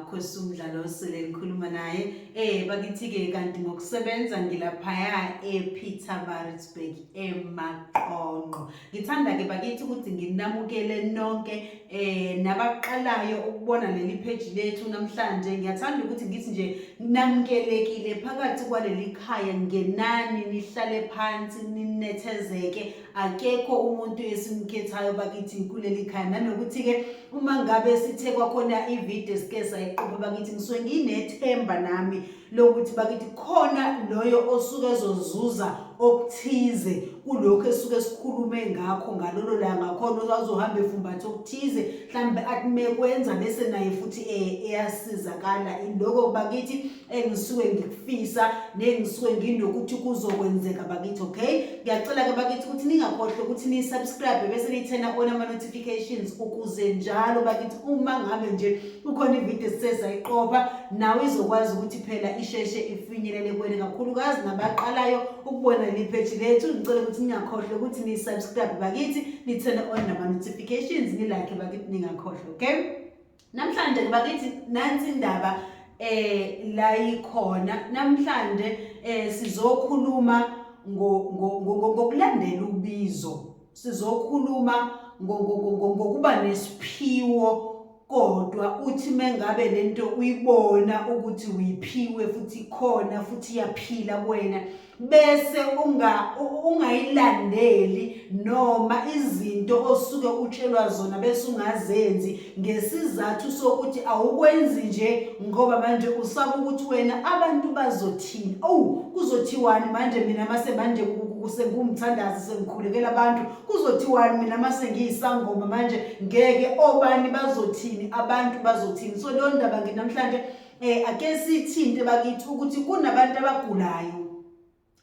Makhosi uMdlalose lengikhuluma naye. Eh bakithi ke kanti ngokusebenza ngilaphaya ePietermaritzburg eMaqonqo. Ngithanda ke bakithi ukuthi nginamukele nonke eh nabaqalayo ukubona leli page lethu namhlanje. Ngiyathanda ukuthi ngithi nje namukelekile phakathi kwaleli khaya ngenani nihlale phansi ninethezeke akekho umuntu esimkhethayo bakithi kuleli khaya nanokuthi-ke uma ngabe sithe kwakhona ividiyo esike sayiqopha bakithi ngisuke nginethemba nami lokuthi bakithi khona loyo osuke ezozuza okuthize kulokhu esuke sikhulume ngakho ngalolo langa khona ozohamba efumbatha okuthize mhlawumbe athi mekwenza bese naye futhi eh, eyasizakala iloko bakithi engisuke ngikufisa nengisuke nginokuthi kuzokwenzeka bakithi okay ngiyacela ke bakithi ukuthi ningakhohlwa ukuthi ni subscribe bese ni turn on ama notifications ukuze njalo bakithi uma ngabe nje kukhona ivideo esiseza iqopha nawe izokwazi ukuthi phela isheshe ifinyelele kuwena kakhulukazi nabaqalayo ukubona leli page lethu ngicela ukuthi ningakhohlwa ukuthi ni subscribe bakithi ni turn on nama notifications ni like bakithi ningakhohlwa okay Namhlanje bakithi nansi indaba eh la ikhona namhlanje eh sizokhuluma ngokulandela ubizo sizokhuluma ngokuba nesiphiwo kodwa uthi mengabe lento uyibona ukuthi uyiphiwe futhi khona futhi iyaphila kuwena bese unga ungayilandeli noma izinto osuke utshelwa zona bese ungazenzi ngesizathu sokuthi awukwenzi nje ngoba manje usaba ukuthi wena abantu bazothini owu kuzothiwani manje mina mase manje sengumthandazi sengikhulekela abantu kuzothiwani mina mase ngiyisangoma manje ngeke obani bazothini abantu bazothini so leyo ndaba nginamhlanje Eh ake sithinte bakithi ukuthi kunabantu abagulayo.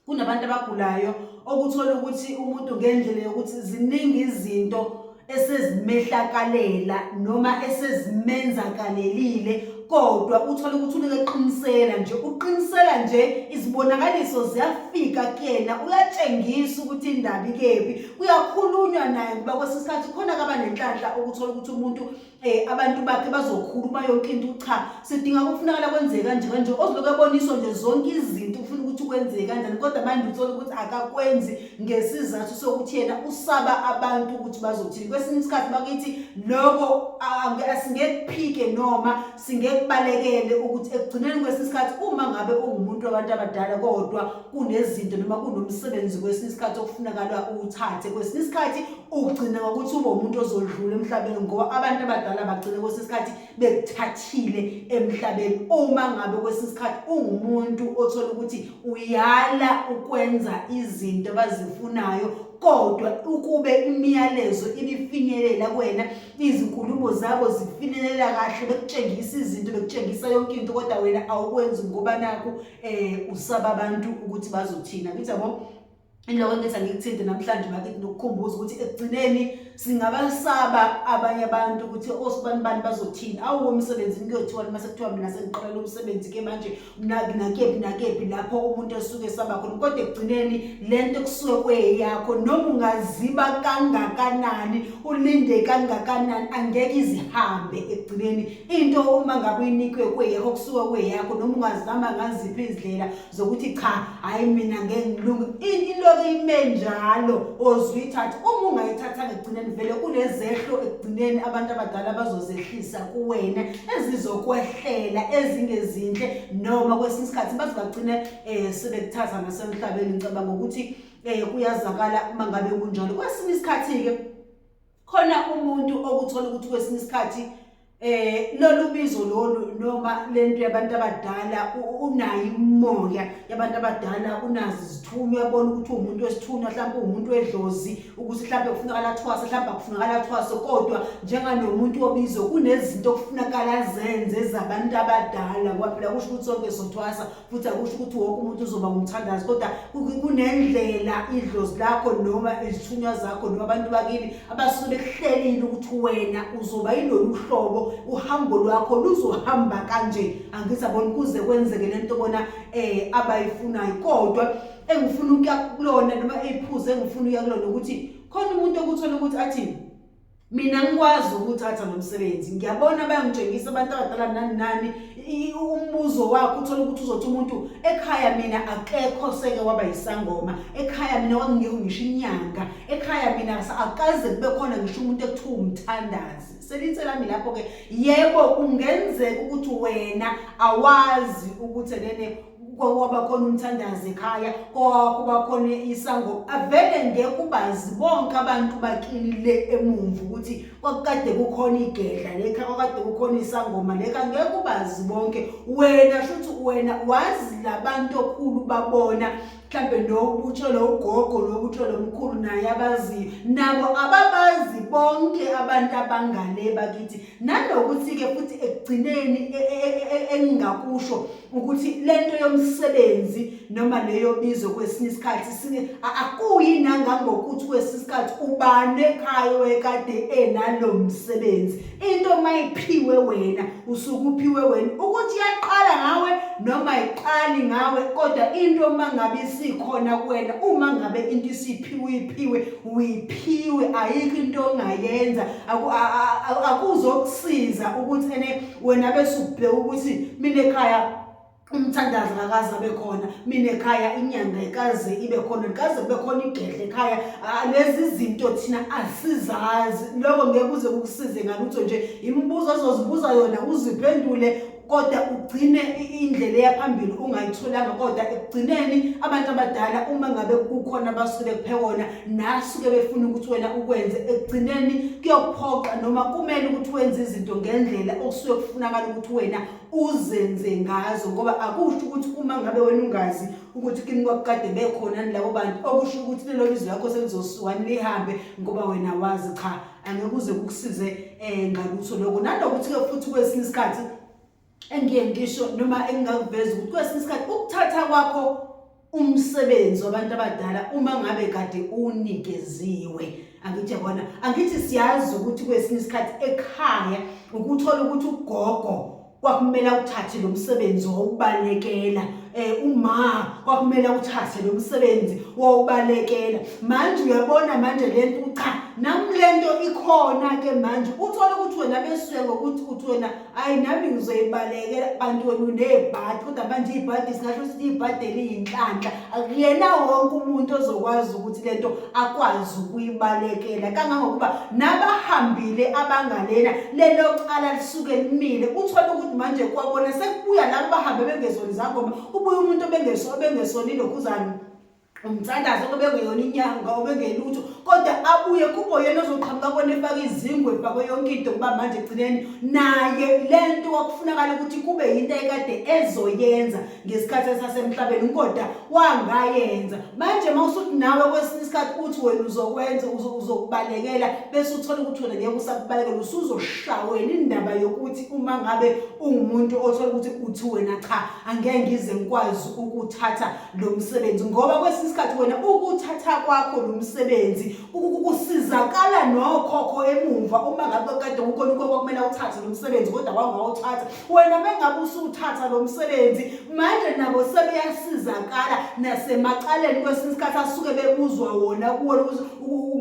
Kunabantu abagulayo okuthola ukuthi umuntu ngendlela yokuthi ziningi izinto esezimehlakalela noma esezimenzakalelile kodwa uthole ukuthi uleke eqinisela nje uqinisela nje izibonakaliso ziyafika kuyena uyatshengisa ukuthi indaba ikephi kuyakhulunywa naye ngoba kwesinye isikhathi khona kaba nenhlanhla ukuthola ukuthi umuntu eh abantu bakhe bazokhuluma yonke into cha sidinga kufunakala kwenzeke kanje kanje oziloku eboniswa nje zonke izinto ufuna ukuthi kwenzeke kanjani kodwa manje uthola ukuthi akakwenzi ngesizathu sokuthi yena usaba abantu ukuthi bazothini kwesinye isikhathi bakithi lokho asingekuphike noma singekubalekele ukuthi ekugcineni kwesinye isikhathi uma ngabe ungumuntu wabantu abadala kodwa kunezinto noma kunomsebenzi kwesinye isikhathi okufunakala uwuthathe kwesinye isikhathi ugcina ngokuthi ube umuntu ozodlula emhlabeni ngoba abantu abadala bagcina kwesinye isikhathi bekuthathile emhlabeni uma ngabe kwesinye isikhathi ungumuntu othola ukuthi uyala ukwenza izinto abazifunayo kodwa ukube imiyalezo ibifinyelela kuwena izinkulumo zabo zifinyelela kahle bekutshengisa izinto bekutshengisa yonke into kodwa wena awukwenzi ngoba nakho eh usaba abantu ukuthi bazothina ngithi yabo Iloko engithi angikuthinte namhlanje bakithi nokukhumbuza ukuthi ekugcineni singabasaba abanye abantu ukuthi osibani bani bazothini awuwo emsebenzini kuyothiwa uma sekuthiwa mina sengiqala lo msebenzi ke manje nakephi nakephi lapho umuntu esuke esaba khona kodwa ekugcineni le nto kusuke kweyakho noma ungaziba kangakanani ulinde kangakanani angeke izihambe ekugcineni into uma ngabe uyinikwe kweyakho kusuke kweyakho noma ungazama ngaziphi izindlela zokuthi cha hayi mina ngeke ngilunge ilokhu ime njalo ozuyithatha uma ungayithathanga ekugcineni vele kunezehlo ekugcineni abantu abadala bazozehlisa kuwena ezizokwehlela ezingezinhle noma kwesinye isikhathi baze bagcine um sebekuthatha nasemhlabeni ngicabanga ukuthi um kuyazakala uma ngabe kunjalo kwesinye isikhathi-ke khona umuntu okuthola ukuthi kwesinye isikhathi eh lolu bizo lolu noma lento yabantu abadala unayo imoya yabantu abadala unazi izithunywa uyabona ukuthi uwumuntu wesithunywa mhlawumbe uwumuntu wedlozi ukuthi mhlawumbe kufunakala athwase mhlawumbe akufunakala athwase kodwa njenganomuntu wobizo kunezinto okufunakala azenze zabantu abadala ngoba phela kusho ukuthi sonke sothwasa futhi akusho ukuthi wonke umuntu uzoba ngumthandazi kodwa kunendlela idlozi lakho noma izithunywa zakho noma abantu bakini abasuke bekuhlelile ukuthi wena uzoba yilolu hlobo uhambo lwakho luzohamba kanje angithi abona kuze kwenzeke lento bona eh abayifunayo kodwa engifuna ukuya kulona noma iphuze engifuna ukuya kulona ukuthi khona umuntu okuthola ukuthi athi Mina ngikwazi ukuthatha lo msebenzi, ngiyabona bayangitshengisa abantu abadala nani nani. Umbuzo wakho uthole ukuthi uzothi umuntu ekhaya mina akekho seke waba yisangoma, ekhaya mina kwakungekho ngisho inyanga, ekhaya mina akaze kube khona ngisho umuntu ekuthiwa umthandazi. Selithe lami lapho-ke, yebo kungenzeka ukuthi wena awazi ukuthi nene kwaba khona umthandazi ekhaya, kwakuba khona isango, avele ngeke ubazi bonke abantu bakini le emumva ukuthi kwakukade kukhona igedla lekha, kwakade kukhona isangoma lekha, ngeke ubazi bonke. Wena shuthi wena wazi labantu okhulu babona mhlambe nokutshelwa ugogo nokutshelwa umkhulu naye abaziyo, nabo ababazi bonke abantu abangale bakithi. Nanokuthi-ke futhi ekugcineni engingakusho ukuthi lento yomsebenzi noma leyo bizo kwesinye isikhathi sike akuyi nangangokuthi kwesinye isikhathi ubani ekhaya wekade enalo msebenzi. Into mayiphiwe wena usuke uphiwe wena, ukuthi iyaqala ngawe noma ayiqali ngawe, kodwa into uma ngabe isikhona kuwena, uma ngabe into isiphiwe uyiphiwe, uyiphiwe, ayikho into ongayenza. Akuzokusiza ukuthi ene wena bese ubheka ukuthi mina ekhaya umthandazo akakaze abe khona, mina ekhaya inyanga ikaze ibe khona, likaze kube khona igedle ekhaya. Lezi zinto thina asizazi, lokho ngeke kuze kukusize ngalutho nje. Imibuzo ozozibuza yona uziphendule, kodwa ugcine indlela eya phambili ungayitholanga. Kodwa ekugcineni abantu abadala uma ngabe kukhona abasuke bekuphe kona nasuke befuna ukuthi wena ukwenze, ekugcineni kuyokuphoqa noma kumele ukuthi wenze izinto ngendlela okusuke kufunakala ukuthi wena uzenze ngazo, ngoba akusho ukuthi uma ngabe wena ungazi ukuthi kini kwakukade bekhona labo bantu, okusho ukuthi lelo bizo lakho selizosuka lihambe ngoba wena wazi. Cha, angeke uze kukusize ngalutho lokho. Nanokuthi-ke futhi kwesinye isikhathi engiye ngisho noma engingakuveza ukuthi kwesinye isikhathi ukuthatha kwakho umsebenzi wabantu abadala uma ngabe kade unikeziwe, angithi yabona, angithi siyazi ukuthi kwesinye isikhathi ekhaya ukuthola ukuthi ugogo kwakumele awuthathe lo msebenzi wawubalekela, uma kwakumele awuthathe lo msebenzi wawubalekela. Manje uyabona manje lento, cha nami lento ikhona ke manje, uthole ukuthi wena besuke ngokuthi uthi wena hayi nami ngizoyibalekela, kanti wena unebhadi. Kodwa manje ibhadi singasho ukuthi ibhadi eliyinhlanhla, akuyena wonke umuntu ozokwazi ukuthi lento akwazi ukuyibalekela, kangangokuba nabahambile abangalena lelo cala lisuke limile. Uthole ukuthi manje kwabona sekubuya labo bahambe bengezona izangoma, kubuya umuntu obengesona ilokhuzane umthandazo, obengeyona inyanga, obengelutho, kodwa abuye kubo yena ozoqhamuka kona efake izingwe, efakwe yonke into, kuba manje egcineni naye lento kwakufunakala ukuthi kube yinto ayekade ezoyenza ngesikhathi esasemhlabeni, kodwa wangayenza. Manje uma usuthi nawe kwesinye isikhathi uthi wena uzokwenza, uzokubalekela, bese uthola ukuthi wena ngeke usakubalekela, usuzoshawela indaba yokuthi uma ngabe ungumuntu othola ukuthi uthi wena cha angeke ngize ngikwazi ukuthatha lo msebenzi, ngoba kwesinye isikhathi wena ukuthatha kwakho lo msebenzi kusizakala nokhokho emumva. Uma ngabe kade kukhona ukhokho okumele awuthathe lo msebenzi kodwa wangawuthatha, wena mengabe usuthatha lo msebenzi manje nabo sebeyasizakala nasemacaleni kwesinye isikhathi asuke bebuzwa wona kuwo,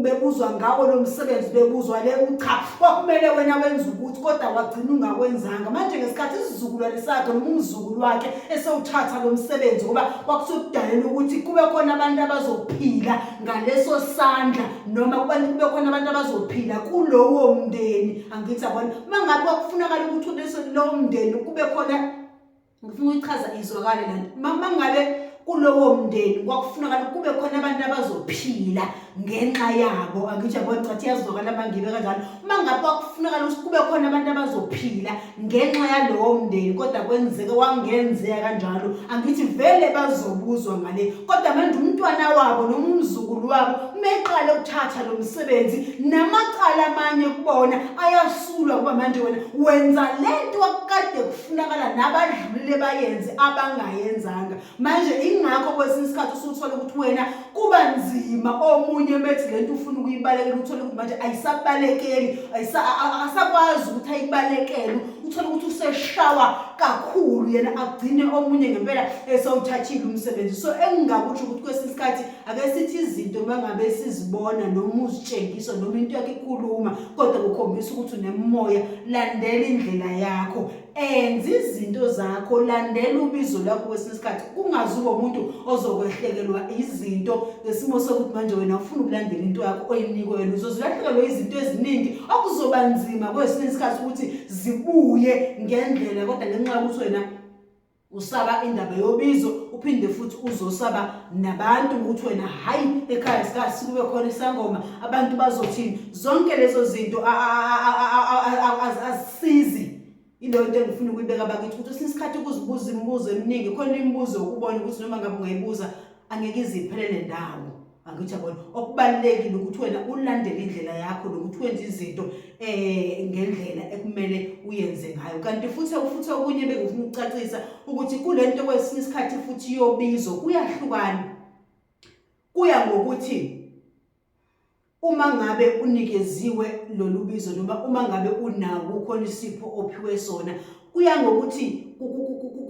bebuzwa ngawo lo msebenzi, bebuzwa le cha kwakumele wena wenze ukuthi kodwa wagcina ungakwenzanga. Manje ngesikhathi isizukulwane sakhe noma umzukulu wakhe esewuthatha lo msebenzi, ngoba kwakusekudalela ukuthi kube khona abantu abazophila ngaleso sandla, noma kube khona abantu abazophila kulowo mndeni. Angithi yabona, uma ngabe kwakufunakala ukuthi lowo mndeni kube khona, ngifuna ukuyichaza izwakale lento, uma ngabe kulowo mndeni kwakufunakala kube khona abantu abazophila ngenxa yabo, angithi yabona, chathi iyazwakala uma ngibe kanjalo, uma ngabe kwakufunakala ukuthi kube khona abantu abazophila ngenxa yalowo mndeni, kodwa kwenzeke wangenzeka kanjalo, angithi vele bazobuzwa ngale. Kodwa manje umntwana wabo noma umzukulu wabo meqala ukuthatha lo msebenzi, namacala amanye kubona ayasulwa, kuba manje wena wenza lento akade kufunakala nabadlulile bayenze abangayenzanga. Manje ingakho kwesinye isikhathi usuthola ukuthi wena kuba nzima, omunye methi lento ufuna ukuyibalekela, uthole ukuthi manje ayisabalekeli, akasakwazi ukuthi ayibalekele. Uthole ukuthi useshawa kakhulu yena, agcine omunye ngempela esewuthathile umsebenzi. So engingakusho ukuthi kwesinye isikhathi ake sithi izinto uma ngabe sizibona noma uzitshengisa noma into yakho ikhuluma kodwa kukhombisa ukuthi unemoya, landela indlela yakho, enza izinto zakho, landela ubizo lwakho. Kwesinye isikhathi kungazi ube umuntu ozokwehlekelwa izinto ngesimo sokuthi manje wena ufuna ukulandela into yakho oyinikwe wena, uzozilahlekelwa izinto eziningi okuzoba nzima kwesinye isikhathi ukuthi zibuye ngendlela, kodwa ngenxa yokuthi wena usaba indaba yobizo, uphinde futhi uzosaba nabantu ukuthi wena hayi ekhaya sikasi kube khona isangoma, abantu bazothini. Zonke lezo zinto azisizi. Ileyo nto engifuna ukuyibeka bakithi, ukuthi esinye isikhathi ukuzibuza imibuzo eminingi, khona imibuzo ukubona ukuthi noma ngabe ungayibuza angeke iziphelele ndawo. Angithi yabona, okubalulekile ukuthi wena ulandele indlela yakho nokuthi wenze izinto ngendlela ekumele uyenze ngayo. Kanti futhi okunye bengifuna ukucacisa ukuthi kule nto kwesinye isikhathi futhi yobizo kuyahlukana, kuya ngokuthi uma ngabe unikeziwe lolu bizo noma uma ngabe unawo kukhona isipho ophiwe sona, kuya ngokuthi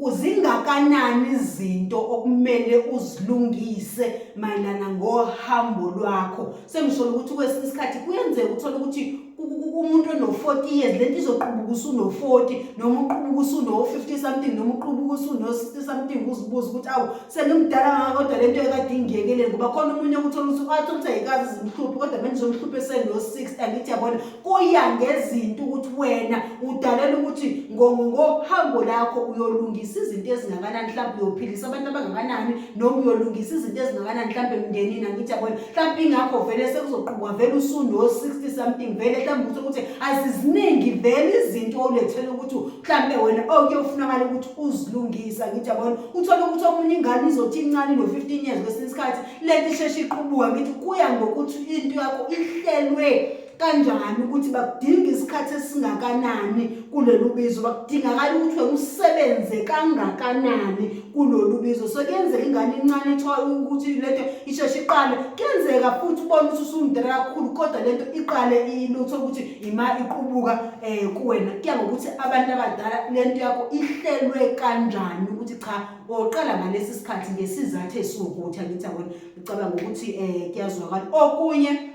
kuzingakanani izinto okumele uzilungise mayelana ngohambo lwakho. Sengisho ukuthi kwesinye isikhathi kuyenzeka uthole ukuthi umuntu ono-40 years lento izoqubuka usuno-40, noma uqubuka usuno-50 something, noma uqubuka usuno-60 something, uzibuza ukuthi awu sengimdala kangaka kodwa lento ekade ingiyekele. Ngoba khona omunye ukuthola ukuthi athola ukuthi ayikaze zimhluphe, kodwa manje izomhluphe seno-60. Angithi yabona, kuya ngezinto ukuthi wena udalela ukuthi ngohambo lakho uyolungisa izinto ezingakanani, mhlawumbe uyophilisa abantu abangakanani, noma uyolungisa izinto ezingakanani mhlawumbe emndenini. Angithi yabona, mhlawumbe ingakho vele sekuzoqubuka vele usuno-60 something, vele mhlawumbe uthole ukuthi aziziningi vele izinto olethele ukuthi mhlawumbe wena okuyofunakala ukuthi uzilungise. Angithi yabona, uthole ukuthi omunye ingane izothi incane no-15 years, kwesinye isikhathi lento isheshe iqubuka. Ngithi kuya ngokuthi into yakho ihlelwe kanjani, ukuthi bakudinga isikhathi esingakanani kulolu bizo, bakudingakala ukuthi wena usebenze kangakanani kulolu bizo. So kuyenzeka ingane incane ithola ukuthi lento isheshe iqale, kuyenzeka futhi ubone ukuthi usumdala kakhulu kodwa lento iqale ilutho ukuthi ima iqubuka kuwena. Kuya ngokuthi abantu abadala lento yakho ihlelwe kanjani, ukuthi cha oqala ngalesi sikhathi ngesizathu esiwukuthi. Angithi yabona, ngicabanga ukuthi kuyazwakala. Okunye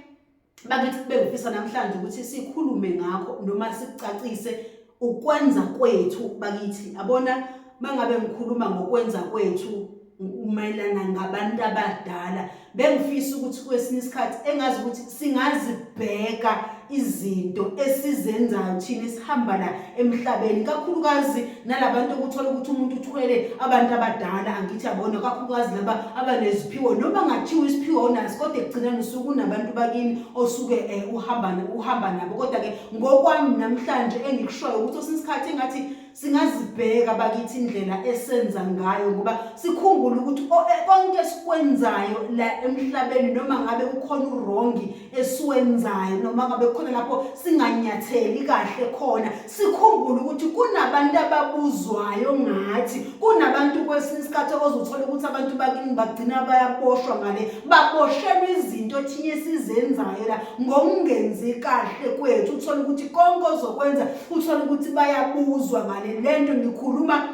bakithi bengifisa namhlanje ukuthi sikhulume ngakho noma sikucacise ukwenza kwethu bakithi. Abona mangabe ngikhuluma ngokwenza kwethu mayelana ngabantu abadala, bengifisa ukuthi kwesinye isikhathi engazi ukuthi singazibheka izinto esizenzayo thina esihamba la emhlabeni, kakhulukazi nalabantu okuthola ukuthi umuntu uthwele abantu abadala. Angithi yabona, kakhulukazi laba abaneziphiwo, noma ngathiwa isiphiwo onaso kodwa ekugcineni usuke unabantu bakini osuke uhamba nabo. Kodwa-ke ngokwami namhlanje engikushoyo ukuthi kwesinye isikhathi engathi singazibheka bakithi indlela esenza ngayo, ngoba sikhumbule ukuthi konke esikwenzayo la emhlabeni, noma ngabe kukhona urongi esiwenzayo, noma ngabe kukhona lapho singanyatheli kahle khona, sikhumbule ukuthi kunabantu ababuzwayo ngathi. Kunabantu kwesinye isikhathi ozothola ukuthi abantu bakini bagcina bayaboshwa ngale, baboshelwa izinto thina esizenzayo la ngokungenzi kahle kwethu. Uthole ukuthi konke ozokwenza uthole ukuthi bayabuzwa ngale lento. Ngikhuluma,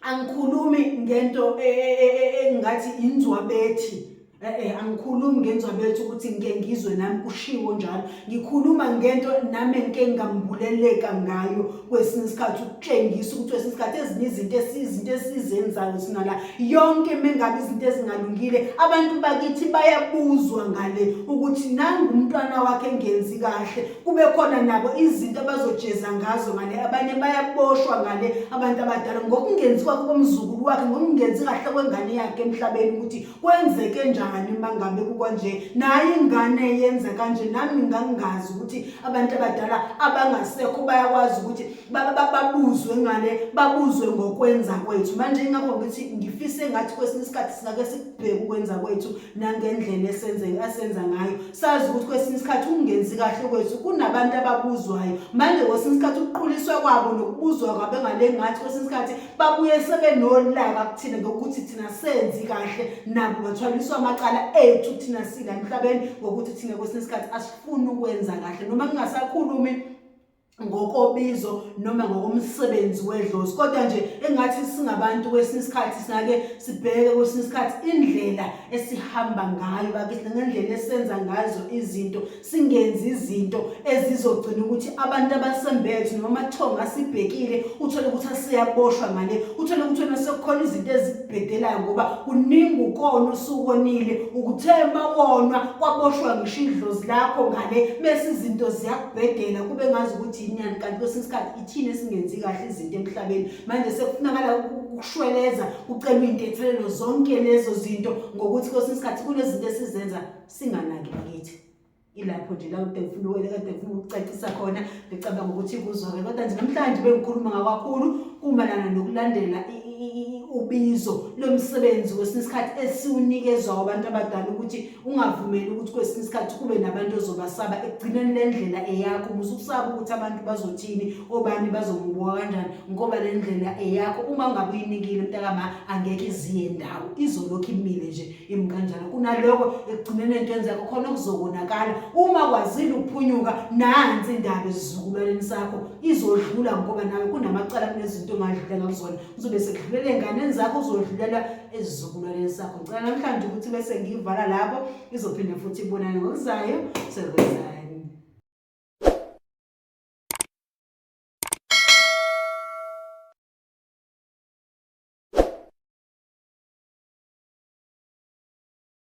angikhulumi ngento engathi inzwabethi, angikhulumi ngenzwabethi ukuthi ngike ngizwe nami kushiwo njalo. Ngikhuluma ngento nami engike ngambuleleka ngayo kwesinye isikhathi, ukutshengisa ukuthi kwesinye isikhathi ezinye izinto esizenzayo thina la yonke mengabe izinto ezingalungile, abantu bakithi bayabuzwa ngale ukuthi nangu umntwana wakhe engenzi kahle, kube khona nabo izinto abazojeza ngazo ngale. Abanye bayaboshwa ngale abantu abadala ngokungenziwa komzukulu wakhe, ngokungenzi kahle kwengane yakhe emhlabeni, ukuthi kwenzeke njani uma ngabe kukwanje naye ingane yenza kanje. Nami ngangingazi ukuthi abantu abadala abangasekho bayakwazi ukuthi babuzwe ngale, babuzwe ngokwenza kwethu. Manje ingakho ngithi ngifise ngathi kwesinye isikhathi singake sikubheke ukwenza kwethu nangendlela esenza ngayo, sazi ukuthi kwesinye isikhathi ukungenzi kahle kwethu kunabantu ababuzwayo. Manje kwesinye isikhathi ukuquliswa kwabo nokubuzwa kwabo ngale ngathi kwesinye isikhathi babuye sebenolaka kuthina ngokuthi thina senzi kahle, nabo bathwaliswa amacala ethu thina sila emhlabeni ngokuthi thina kwesinye isikhathi asifuni ukwenza kahle, noma ngingasakhulumi. Ngokobizo noma ngokomsebenzi wedlozi, kodwa nje engathi singabantu kwesinye isikhathi singake sibheke kwesinye isikhathi indlela esihamba ngayo bakithi, ngendlela esenza ngazo izinto, singenzi izinto ezizogcina ukuthi abantu abasembethe noma amathongo asibhekile, uthole ukuthi asiyaboshwa ngale, uthole ukuthi wena sekukhona izinto ezikubhedelayo ngoba kuningi ukona osukonile, ukuthema wonwa kwaboshwa ngisho idlozi lakho ngale, bese izinto ziyakubhedela kube ngazi ukuthi inyani, kanti kwesinye isikhathi ithini esingenzi kahle izinto emhlabeni. Manje sekufunakala ukushweleza, kucelwa iy'ntethelelo zonke lezo zinto, ngokuthi kwesinye isikhathi kunezinto esizenza singanaki bakithi. Ilapho nje la kade ngifuna kade ngifuna ukucacisa khona, ngicabanga ukuthi kuzwake. Kodwa nje namhlanje bengikhuluma ngakakhulu kumalana nokulandela ubizo lomsebenzi kwesinye isikhathi esiwunikezwa abantu abadala, ukuthi ungavumeli ukuthi kwesinye isikhathi kube nabantu ozobasaba. Ekugcineni le ndlela eyakho, muze ukusaba ukuthi abantu bazothini, obani bazomubuka kanjani, ngoba le ndlela eyakho. Uma ungabe uyinikile mntakama, angeke iziye ndawo, izolokhu imile nje, imi kanjalo. Kunaloko ekugcineni entweni zakho khona okuzokonakala. Uma kwazile ukuphunyuka nansi indaba esizukulwaneni sakho izodlula, ngoba nawe kunamacala, kunezinto ongadlula ngakuzona, uzobe sekudlulela ey'nganeni zakho, uzodlulela esizukulwaneni sakho. Ngicela namhlanje ukuthi bese ngiyivala lapho, izophinde futhi ibonane ngokuzayo. Sekwenzani.